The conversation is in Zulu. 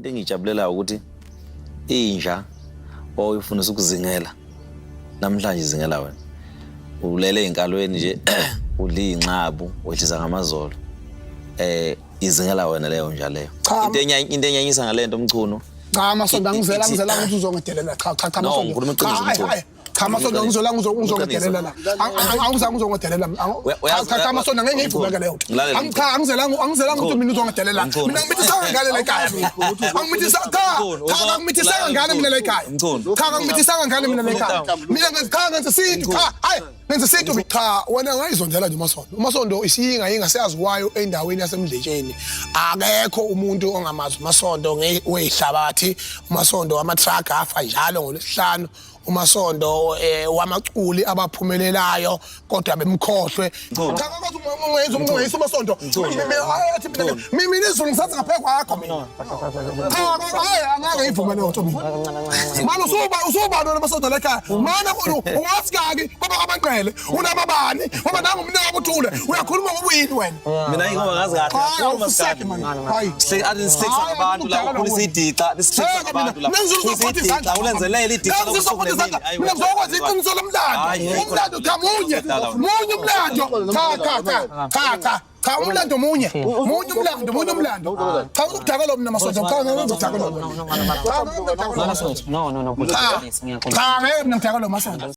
Into engiyijabulelayo ukuthi inja owayifundisa ukuzingela namhlanje izingela wena. Ulele ey'nkalweni nje udla iy'nxabu wehlisa ngamazolo. Izingela wena leyo nja leyo. Cha. Into enyanyisa ngale nto Mchunu. Cha Masondo, angizela angizela ukuthi uzongidelela. Cha cha cha No, Masondo. ngikhuluma iqiniso, Cha, Mchunu. hayi, cha Masondo, angizela uzongidelela la. Angizange uzongidelela. Cha cha Masondo, ngeke ngiyivumeke leyo nto. Ngilalela, Cha, angizelanga angizela ukuthi mina uzongidelela. Mchunu. Mina ngimithisanga ngane la ekhaya mina. Angimithisanga cha Mchunu, cha angimithisanga ngane mina la ekhaya. Mchunu. Cha angimithisanga ngane mina la ekhaya. Mina ngenza cha ngenza isintu cha hayi ngenza isintu mina. Cha wena ungayizondela nje uMasondo. UMasondo isiyinga yinga seyaziwayo endaweni yaseMdletsheni. Akekho umuntu ongamazi uMasondo weyihlabathi, uMasondo wama-truck afa njalo ngoLwesihlanu, uMasondo wamaculi abaphumelelayo kodwa bemkhohlwe. Cha kwathi ungenza umncweyisa uMasondo. Mina mina izulu ngisathi ngaphe kwakho mina. Cha hayi angeke ngivume leyo nto mina. Manje usuba usubani wena Masondo la ekhaya? Mana ungathi kaki kwaba kwamanqele unamabani ngoba nangu umnaka uthule uyakhuluma ngobuyini wena. Mina ingoba ngazi kahle. Hayi Kakhulu awuseke masikandi. mani. Hayi. Sihlekisa ngabantu la, ukhulisa idixa, sihlekisa ngabantu la. Ukhulisa idixa, ulenzelele idixa Ngizokuphatha izandla. Mina ngizokwenza iqiniso lomlando. Umlando cha munye. Munye umlando. Cha cha cha. Cha cha. Cha umlando munye. Munye umlando, munye umlando. Cha uzokudakela mina Masondo. Cha ngeke ngizokudakela. No, no, no, Cha. please, ngiyaxolisa. Cha ngeke mina ngidakela Masondo.